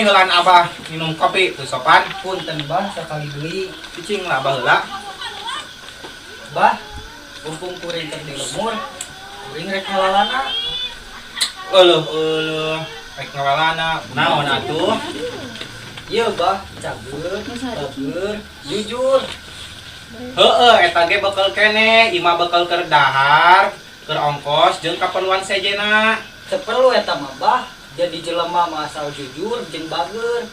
Mihelaan Abah minum kopi teu sopan. Punten, Bah, sakali deui. Cicing lah Abah heula. Bah, mumpung kuring keur di lemur, kuring rek ngalalana. Euleuh euleuh, rek ngalalana. Naon atuh? Ieu, Bah, cageur, bageur, jujur. Heeh, eta ge bekel keneh, imah bekel keur dahar, keur ongkos jeung kaperluan sejenna. Teu perlu eta mah, Bah. Jadi jelema mah asal jujur jeung bageur.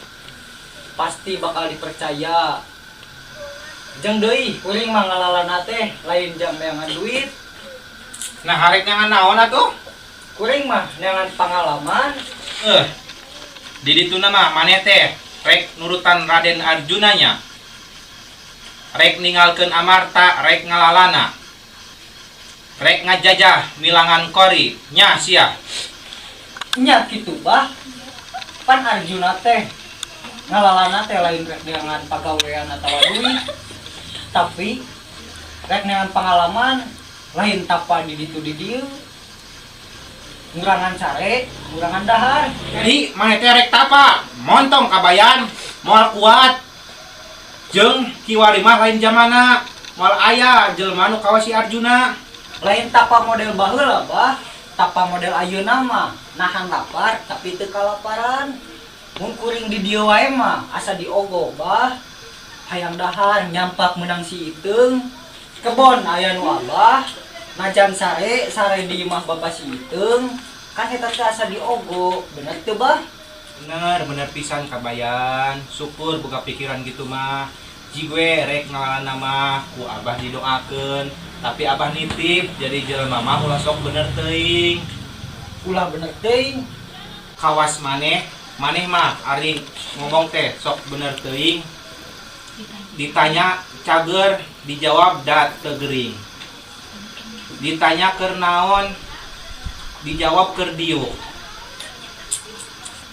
Pasti bakal dipercaya. Jeung deui, kuring mah ngalalana teh lain jang neangan duit. Nah, harek neangan naon atuh? Kuring mah neangan pangalaman. Di dituna mah maneh teh rek nurutan Raden Arjuna nya. Rek ninggalkeun Amarta, rek ngalalana. Rek ngajajah milangan kori, nya sia. Nya kitu, Bah. Pan Arjuna teh ngalalana teh lain rek neangan pagawean atawa duit. Tapi rek neangan pangalaman, lain tapa di ditu di dieu. Ngurangan sare, ngurangan dahar. Jadi maneh teh rek tapa, montong Kabayan, moal kuat. Jeung kiwari mah lain zamana, moal aya jelema nu kawas si Arjuna. Lain tapa model baheula, Bah. Tapa model ayeuna mah nahan lapar tapi teu kalaparan. Mun kuring di dieu wae mah asa diogo, Bah. Hayang dahar nyampak meunang si Iteung. Kebon aya nu Abah. Najan sare, sare di imah bapa si Iteung. Kan eta teh asa diogo, bener teu, Bah? Bener, bener pisan Kabayan. Syukur buka pikiran gitu mah. Jiwe rek ngalalana mah ku Abah didoakeun, tapi Abah nitip jadi jelema mah ulah sok bener teuing. Ulah bener teuing. Kawas maneh, maneh mah ari ngomong teh sok bener teuing. Ditanya cager, dijawab da teu gering. Ditanya keur naon, dijawab keur diuk.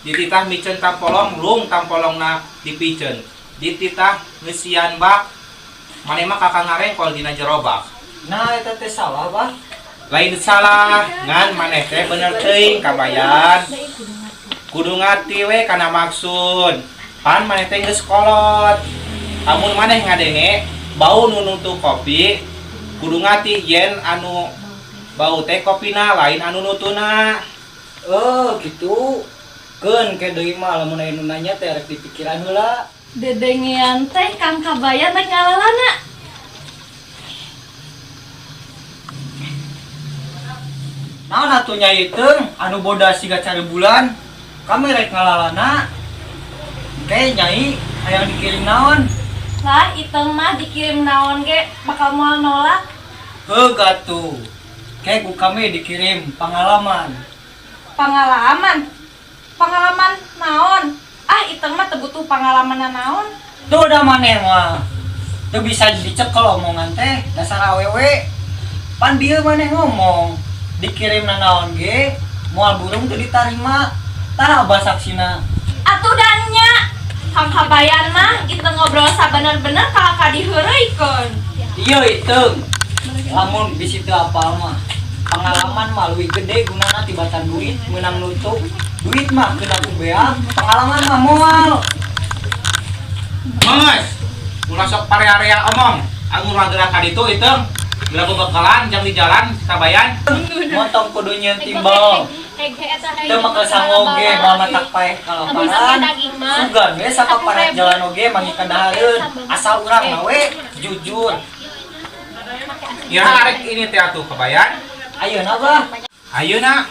Dititah miceun tampolong, lung tampolongna dipiceun. Dititah ngeusian bak, maneh mah kakak ngarengkol dina jero bak. Nah, eta teh salah, Bah. Lain salah, ngan maneh teh bener teuing Kabayan. Kudu ngarti we kana maksud. Pan maneh teh geus kolot. Amun maneh ngadenge bau nu nutu kopi, kudu ngarti yen anu bau teh kopina lain anu nutuna. Oh, gitu. Keun ke deui mah lamun aya nu nanya teh rek dipikiran heula. Dedengean teh Kang Kabayan rek ngalalana. Naon atuh Nyai Iteung anu bodas siga cari bulan? Kami rek ngalalana. Engke Nyai hayang dikirim naon? Lah, Iteung mah dikirim naon ge bakal moal nolak. Heuh atuh. Ke ku kami dikirim pangalaman. Pangalaman? Pangalaman naon? Ah, Iteung mah teu butuh pangalaman naon. Tuh da maneh mah. Teu bisa dicekel omongan teh dasar awewe. Pan dieu maneh ngomong dikirim naon ge moal burung teu ditarima. Tah Abah saksina. Atuh dan nya. Kang Kabayan mah Iteung ngobrol sabener-bener kalah ka diheureuykeun. Iya Iteung. Lamun bisi teu apal mah. Pangalaman mah leuwih gede gunana tibatan duit meunang nutup. Duit mah kena ku beak, pangalaman mah moal. Mas, ulah sok parea-area omong. Amun mah gerak ka ditu Iteung. Geura bebekalan jang di jalan si Kabayan. Montong kudu nyieun timbel. Teu make sango ge moal matak paeh kalaparan. Sugan we sapaparat jalan oge mangi kadahareun. Asal urang mah we jujur. Ya arek ini teh atuh Kabayan. Ayeuna, Bah. Ayeuna.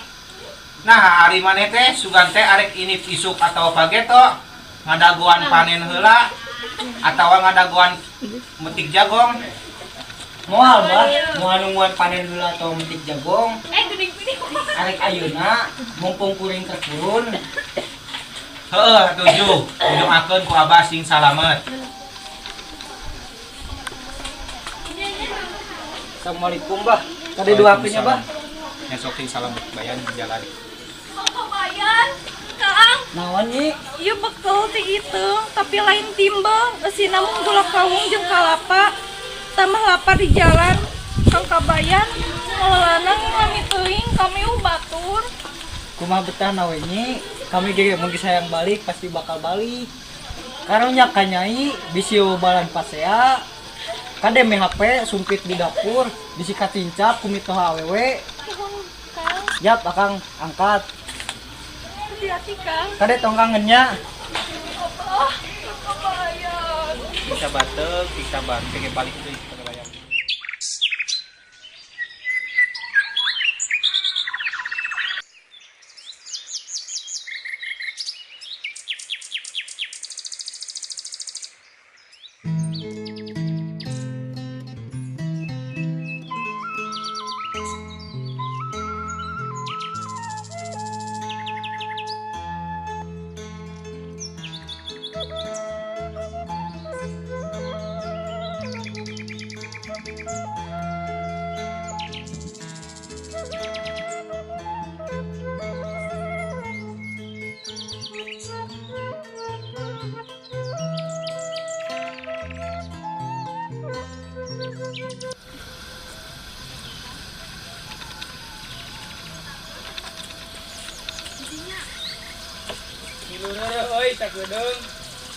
Nah, ari maneh teh sugan teh arek ini isuk atau pageto ngadagoan panen heula atawa ngadagoan metik jagong. Moal, Bah, moal nungguan panen heula atau metik jagong. Arek ayeuna mumpung kuring keur turun. Heeh, atuh didoakeun ku Abah sing salamet. Assalamualaikum, Bah. Tadi dua HP-nya, Bah. Nya sok sing salamet Bayan jalan. Kabayan, Kang. Naon, Nyi? Ieu bekel ti Iteung, tapi lain timbel, eusina mung gula kawung jeung kalapa. Tambah lapar di jalan. Kang Kabayan, ngalalana lami teuing kami batur. Kumaha betah we nyi? Kami ge mun geus hayang balik pasti bakal balik. Karunya ka nyai bisi balan pasea. Kade me HP sumpit di dapur, bisi katincap ku mitoha awewe. Nuhun, Kang. Yap, akang angkat. Hati-hati, Kang. Kade tong kangennya. Oh, kebayang. Bisa bateuk, bisa sabar, pengen balik deui ka Kabayan. Euy, sakedeung.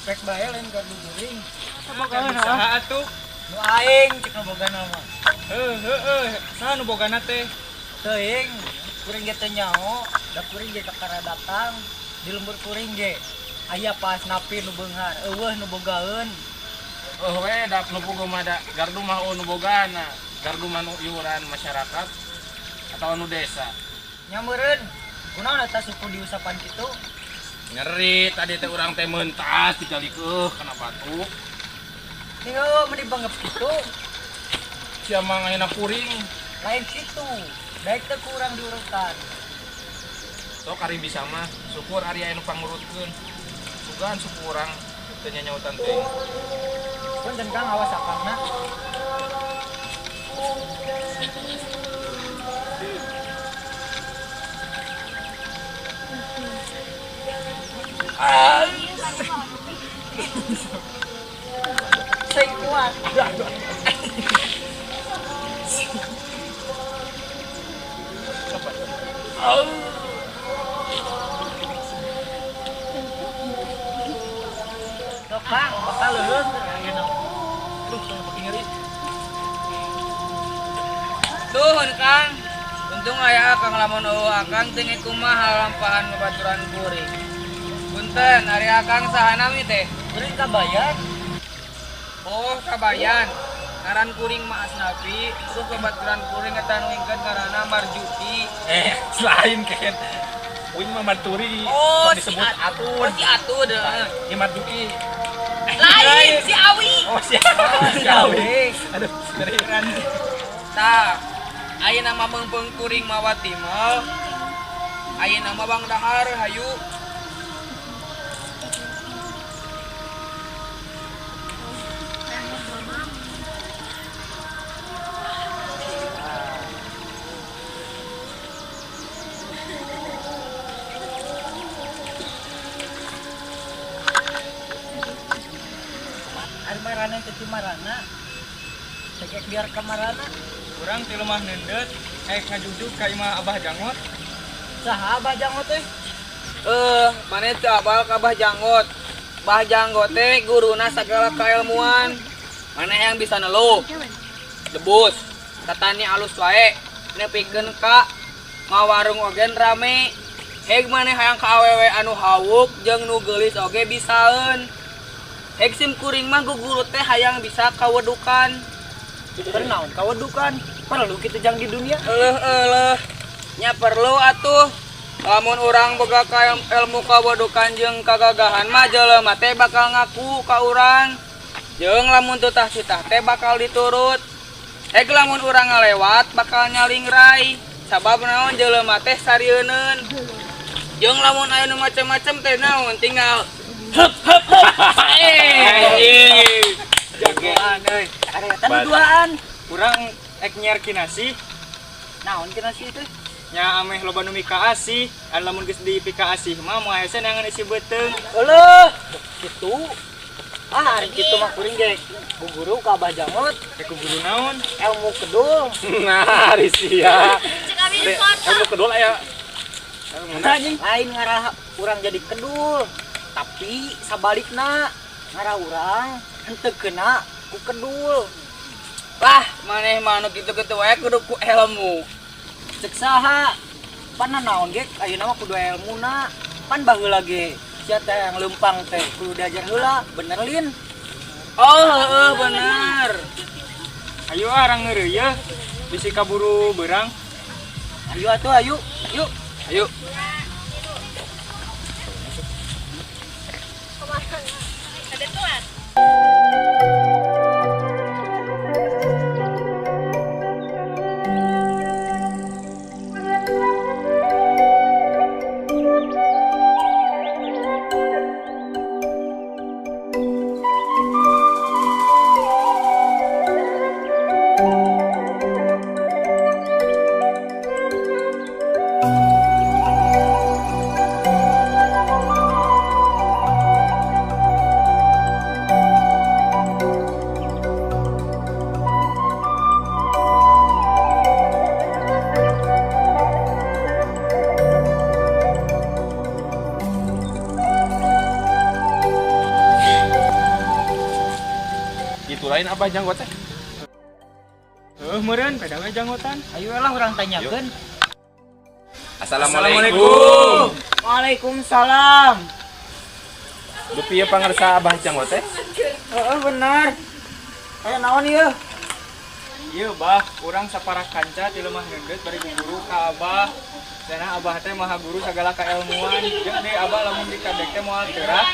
Pek bae lain gardu guring. Boga saha atuh? Nu aing cek nu bogana mah. Heuh, heuh, saha nu bogana teh? Teuing, kuring ge teu nyaho, da kuring ge kakara datang di lembur kuring ge. Aya pas napi nu beunghar, eueuh nu bogaeun. Oh we, da nu boga mah da gardu mah nu bogana. Gardu mah nu iuran masyarakat atau nu desa. Nya meureun, kunaon eta suku diusapan kitu? Nyeri tadi teh urang teh mentas dijalikeun kana batu. Tinggal meni banggep kitu. Sia mah ngahina kuring. Lain kitu, daek teh kurang diurutan. Sok ari bisa mah, syukur ari aya nu pangurutkeun. Sugan suku urang teu nyanyautan teuing. Punten Kang, awas akangna. Sing kuat. Sok Kang, bakal leuleus ayeuna. Duh, tong nyeri. Nuhun Kang. Untung aya Akang lamun eueuh Akang teu kumaha lampahan babaturan kuring. Punten, ari Akang saha nami teh? Kuring Kabayan. Oh, Kabayan. Ngaran kuring mah Asnafi, terus babaturan kuring eta nu ingkeun ngaranna Marjuki. Selain ken. Uing mah Marturi. Oh, tong disebut si Atun. Oh, si Atun, heeh. Ieu Marjuki. Lain si Awi. Oh, si Awi. Aduh, ngeri. Tah, ayeuna mah meungpeung kuring mawa timel. Ayeuna mah Bang Dahar hayu. Ari marana teh ti marana. Cekek biar ka marana. Urang ti lemah neundeut, ek ngajugjug ka imah Abah Janggot. Saha Abah Janggot teh? Maneh teu apal ka Abah Janggot. Abah Janggot teh guruna sagala kailmuan. Maneh yang bisa neluh, debus, tatani alus wae, nepikeun ka ngawarung oge rame. Heg maneh hayang ka awewe anu hawuk jeung nu geulis oge bisaeun. Heg sim kuring mah guguru teh hayang bisa kawedukan. Keur naon kawedukan? Perlu kitu jang di dunia? Eleuh eleuh. Nya perlu atuh. Lamun urang boga ka ilmu kawedukan jeung kagagahan mah jelema teh bakal ngaku ka urang. Jeung lamun tutah-tutah teh bakal diturut. Heg lamun urang ngalewat bakal nyalingrai. Sabab naon jelema teh sarieuneun. Jeung lamun aya nu macem-macem teh naon tinggal hep hep hep. Jagoan euy. Ari eta nu duaan. Urang ek nyiar kinasih. Naon kinasih teh? Nya ameh loba nu mikaasih, anu lamun geus dipikaasih mah moal hese neangan isi beuteung. Eueuh, kitu. Ah, ari kitu mah kuring ge ku guru ka Abah Janggot. Ku guru naon? Ilmu kedul. Nah, ari sia. Cek abi di foto. Ilmu kedul aya Anjing. Lain ngarah urang jadi kedul, tapi sabalikna ngarah urang henteu kena ku kedul. Wah, maneh mah anu kitu-kitu wae kudu ku ilmu. Cek saha? Pan naon ge ayeuna mah kudu elmuna. Pan baheula ge sia teh yang leumpang teh kudu diajar heula, bener Lin? Oh, heeh bener. Ayo arang ngeureuy yeuh. Bisi kaburu beurang. Ayo atuh ayo. Yuk. Ayo. Ada telat. Itu lain Abah janggot teh. Heuh meureun peda we janggotan. Ayo lah urang tanyakeun. Assalamualaikum. Waalaikumsalam. Dupi ieu pangersa Abah janggot teh. Heeh bener. Aya naon ieu? Ieu bah, urang sapara kanca ti lemah neundeut bari guru ka Abah. Cenah Abah teh maha guru sagala kailmuan. Jeung deui Abah lamun dikadek teh moal teurak.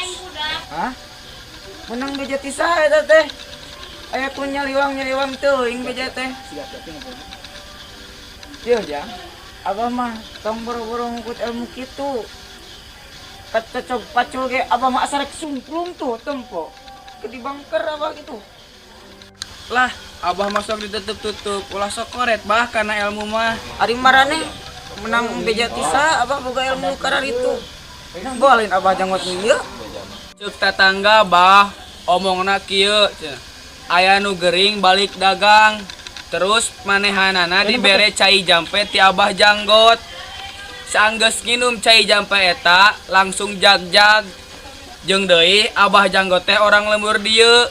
Hah? Menang beja ti saha eta teh? Aya ku nyaliwang-nyaliwang teuing beja teh. Ieu jang, abah mah tong boro-boro ngukut ilmu kitu. Kacocok pacul ge abah mah asa rek sumplung tuh tempo. Ke di bangker abah gitu. Lah, Abah masuk ditutup-tutup, ulah sok koret bah kana ilmu mah. Ari maraneh menang beja ti saha abah boga ilmu kararitu. Boleh abah janggot ieu. Ceuk tatangga bah, omongna kieu cenah. Aya nu gering balik dagang. Terus manehanana dibere cai jampe ti Abah janggot. Saanggeus nginum cai jampe eta langsung jag-jag. Jeung deui Abah janggot teh orang lembur dieu.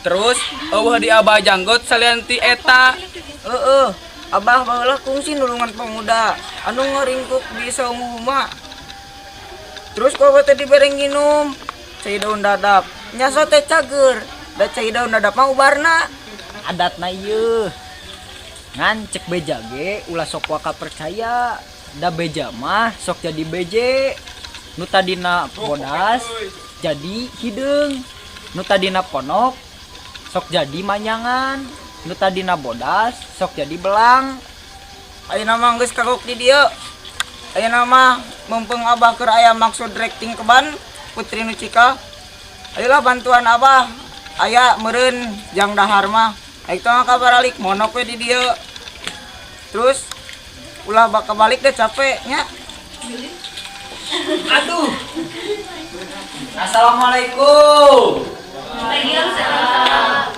Terus eueuh di Abah janggot salian ti eta. Heeh, abah baheula kungsi nulungan pemuda anu ngaringkuk di saung huma. Terus ku abah teh dibere nginum cai daun dadap. Nyaso teh cager, da cai daun dadap mah ubarna. Adatna ieu. Ngan cek beja ge ulah sok waka percaya. Da beja mah sok jadi beje. Nu tadina bodas jadi hideung. Nu tadina ponok sok jadi manyangan. Nu tadina bodas sok jadi belang. Ayeuna mah geus kagok di dieu. Ayeuna mah mumpung abah keur aya maksud rek tingkeban putri nu cika. Ayolah bantuan abah. Aya meureun jang dahar mah. Aing teh mah kabaralik monok we di dieu. Terus ulah bakal balik deh capek nya. Aduh. Assalamualaikum. Waalaikumsalam.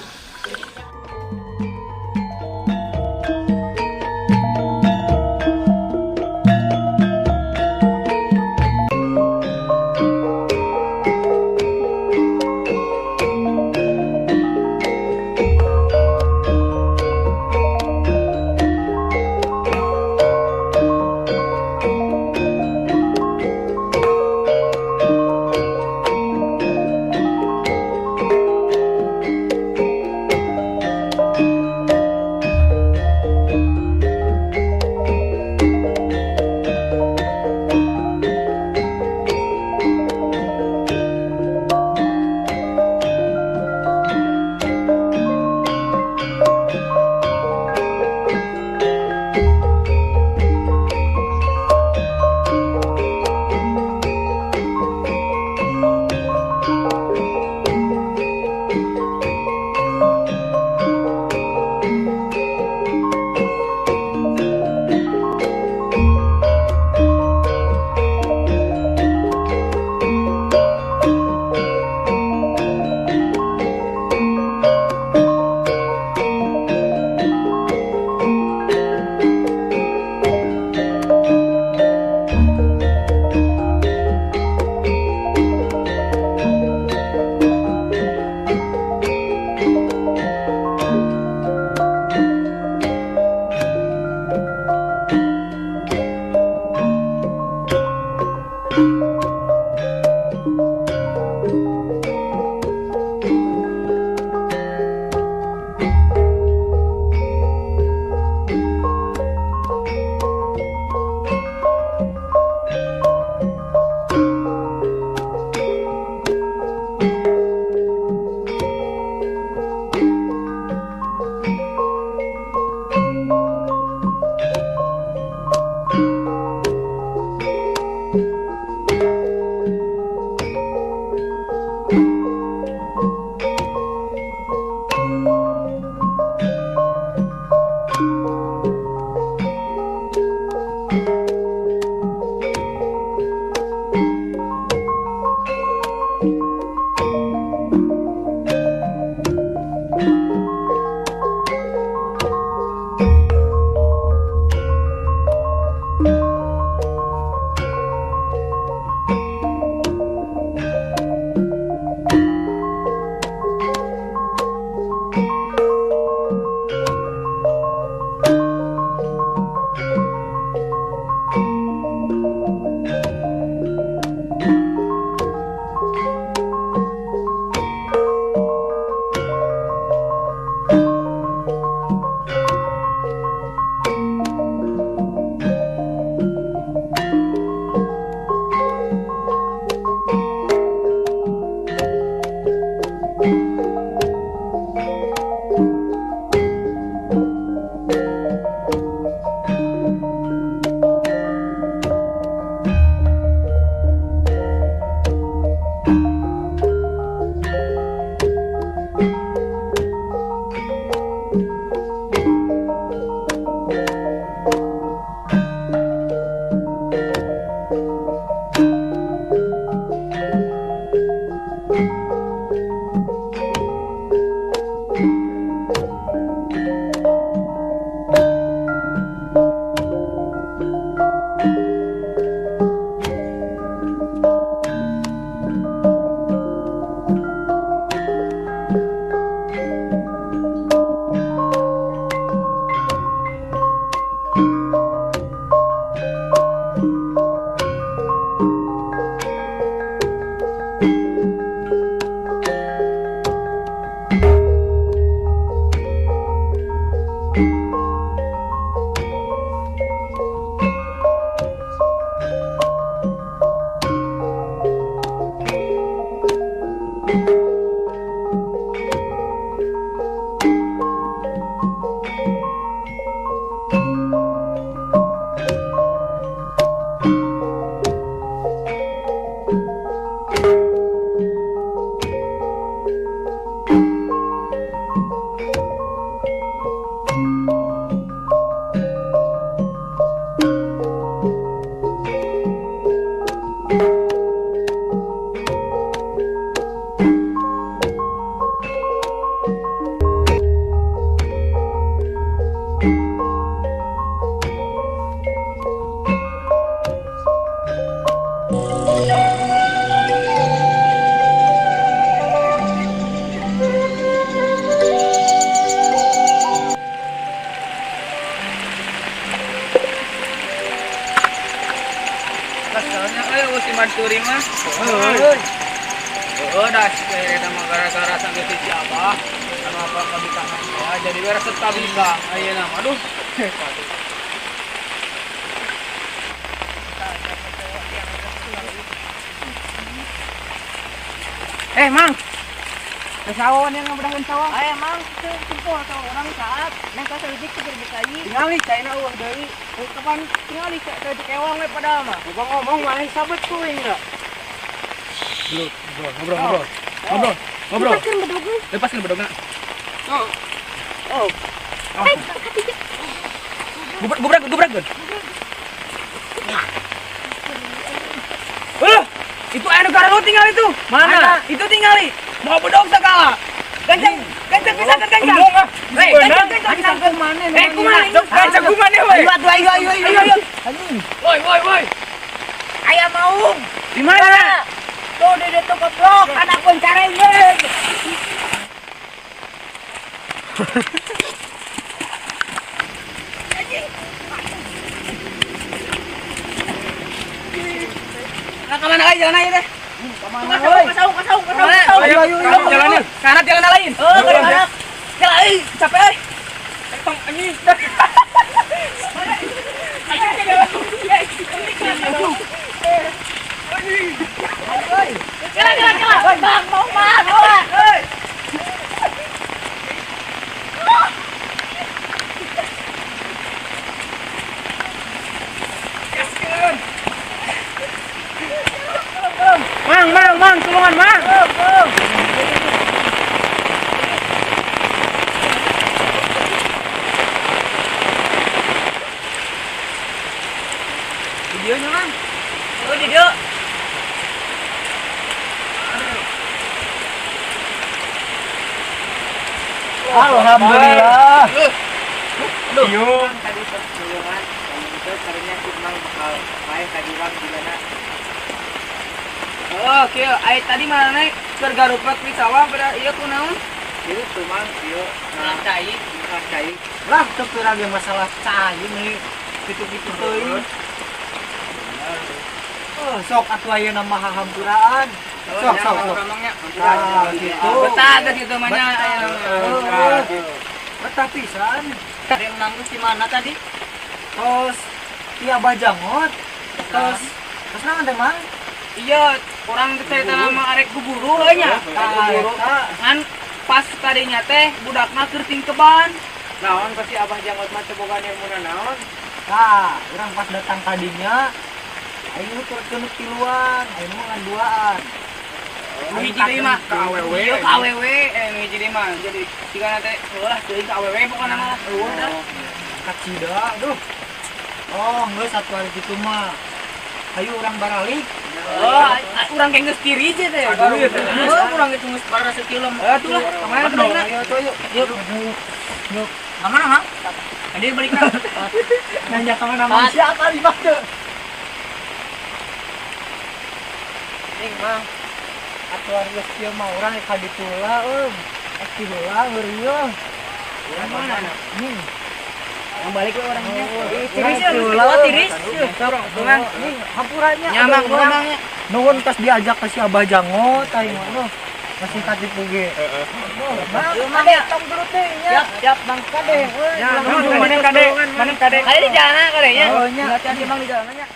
curi mah. Heuh. Heuh dah eta mah gara-gara sanggeus si Abah anu apa kabikangan ya jadi we resep kabika ayeuna mah aduh. Mang. Sawah yang ngabedahkeun sawah. Aya mang teu kumpul atau orang saat neng ka saeutik teu berbukayi. Tingali caina eueuh deui. Kapan tingali ka ewang we padahal mah. Ngomong ngomong maneh sabet kuing da. Ngobrol. Ngobrol. Ngobrol. Lepaskeun bedogna. Lepaskeun bedogna. Oh. Oh. Hai, katiga. Gubrak gubrak. Itu anu garelo tinggal itu. Mana? Itu tingali. Mau bedog segala. Gancang, gancang bisa kan gancang. Hei, gancang gancang bisa kan mana? Eh, kumaha? Gancang kumaha we? Ayo ayo ayo ayo. Anjing. Woi, woi, woi. Aya maung. Di mana? Tuh di ditu goblok, anak pencarian we. Anjing. Nah, kemana lagi jalan aja deh. Kemana woi? Kasau, kasau, kasau. Ayo, ayo, ayo. Jalan kanan jalan lain. Oh, kanan. Jalan euy, capek euy. Tong anjing. Jalan, jalan, jalan. Bang, mau mah, mau. Mang, mang, mang, tulungan mang. Videonya mang. Oh, video. Alhamdulillah. Aduh. Tadi tulungan, itu karena si Mang bakal main tadi urang gimana? Oh, kieu ai tadi mana naik keur garupek di sawah pada ieu kunaon? Ieu tuh Mang, ieu nah cai, nah cai. Lah teu pira ge masalah cai nih kitu-kitu teuing. Oh, sok atuh ayeuna mah hahampuraan. Sok sok sok. Ah, gitu. Betah geus kitu mah nya ayeuna. Betah pisan. Tadi menang di mana tadi? Tos ti Abah Jangot. Tos tos naon teh Mang? Iya, orang cerita nama arek guburu heuh nya. Guburu. Ngan pas tadinya teh budakna keur tingkeban. Naon pasti Abah Jangot mah teu boga ilmuna naon? Tah, urang pas datang tadinya aing nuturkeun tiluan, aing mah ngan duaan. Nu hiji deui mah ka awewe. Ieu ka awewe, nu hiji deui mah. Jadi sigana teh heuh teuing ka awewe pokona mah. Eueuh dah. Kacida, duh. Oh, geus satu hari kitu mah. Ayo urang baralik. Oh, urang ge geus tiri je teh. Heuh, urang ge geus bara sekilo. Atuh lah, kamana balikna? Ayo tuh ayo. Yuk. Yuk. Kamana, Mang? Tadi balikna. Nanya ka mana Mang siapa di mah teu? Ning Mang. Atuh ari geus kieu mah urang ka ditu heula euy. Ek ti heula heureuh. Urang mana? Ning. Yang balik we orangnya. Tiris heula, tiris. Mang, ning hampuranya. Nya Mang, Mang nya. Nuhun pas diajak ke si Abah Jangot aing mah. Masih katipu ge. Heeh. Mang, kade tong gelut teh nya. Siap, siap Mang kade. Ya, maneh kade, maneh kade. Kade di jalan kade nya. Oh nya. Hati-hati Mang di jalan nya.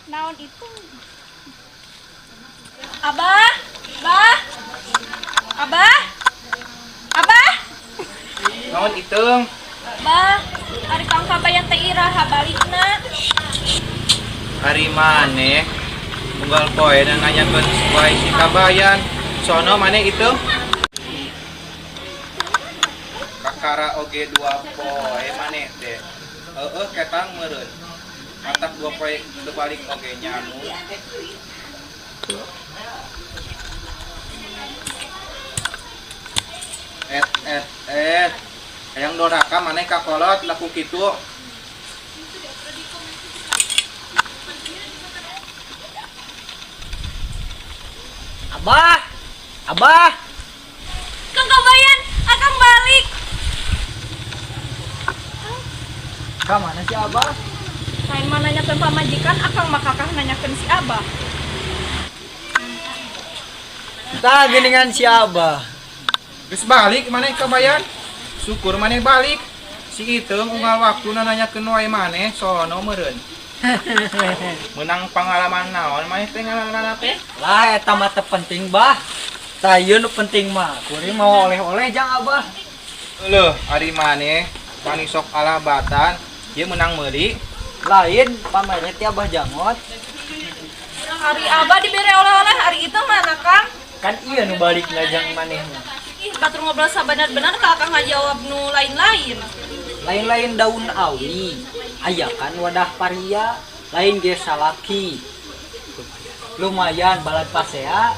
Naon itu? Abah, Bah, Abah, Abah, Naon Iteung? Bah, ari Kang Kabayan teh iraha balikna? Ari maneh unggal poe na nanyakeun wae si Kabayan. Sono maneh itu? Kakara oge dua poe maneh teh. Heueuh ketang meureun. Matak dua poe teu balik oge nya anu. Et et et. Hayang doraka maneh ka kolot laku kitu. Abah, Abah. Kang Kabayan, akang balik. Ka mana si Abah? Lain mah nanyakeun pamajikan, akang mah kakah nanyakeun si Abah. Tah geuningan si Abah. Geus balik maneh Kabayan? Syukur maneh balik. Si Iteung unggal waktuna nanyakeun wae maneh sono meureun. Menang pengalaman naon maneh teh ngaranna teh? Lah eta mah teu penting, Bah. Tah ieu nu penting mah. Kuring mau oleh-oleh jang Abah. Leuh, ari maneh pani sok alah batan, ieu menang meuli. Lain pamere ti Abah Jangot. Ari Abah dibere oleh-oleh, ari itu mana Kang? Kan iya nu balik ngajang manehna. Ih, batur ngobrol sabenar-benar ka akang ngajawab nu lain-lain. Lain-lain daun awi. Aya kan wadah paria, lain ge salaki. Lumayan balad pasea.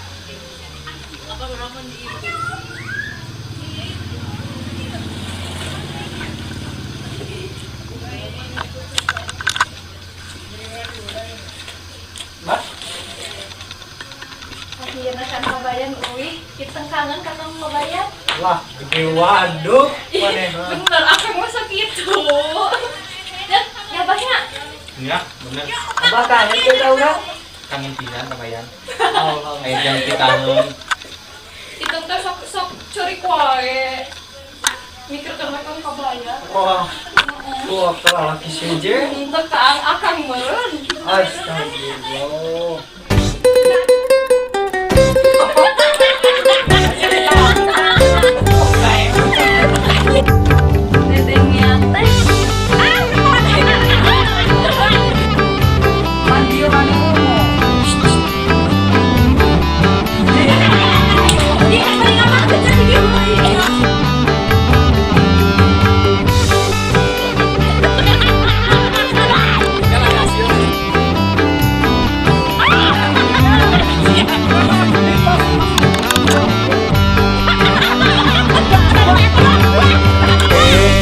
Bah, Akhirnya kan Kabayan uih, kita kangen ka Kang Kabayan. Lah, gede waduk manehna. Bener, akang masa gitu. Ya, ya Abahnya. Ya, bener. Abah kangen teh ka urang? Kangen pisan Kabayan. Allah. Aya jang pitangeun. Itu teh sok sok curik wae. Mikir ke Kang Kabayan. Wah. Wah, kalah laki seje. Untuk Kang akang meureun. Astagfirullah. Dedengnya teh. Ah, Mandi maneh ngomong. Ih, paling aman kerja di dieu.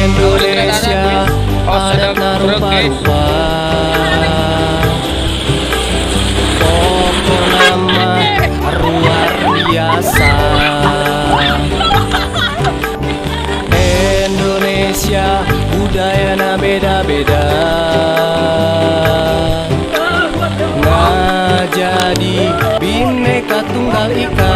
Indonesia adatna rupa-rupa, pokokna mah luar biasa. Indonesia budayana beda-beda, ngajadi Bhinneka Tunggal Ika.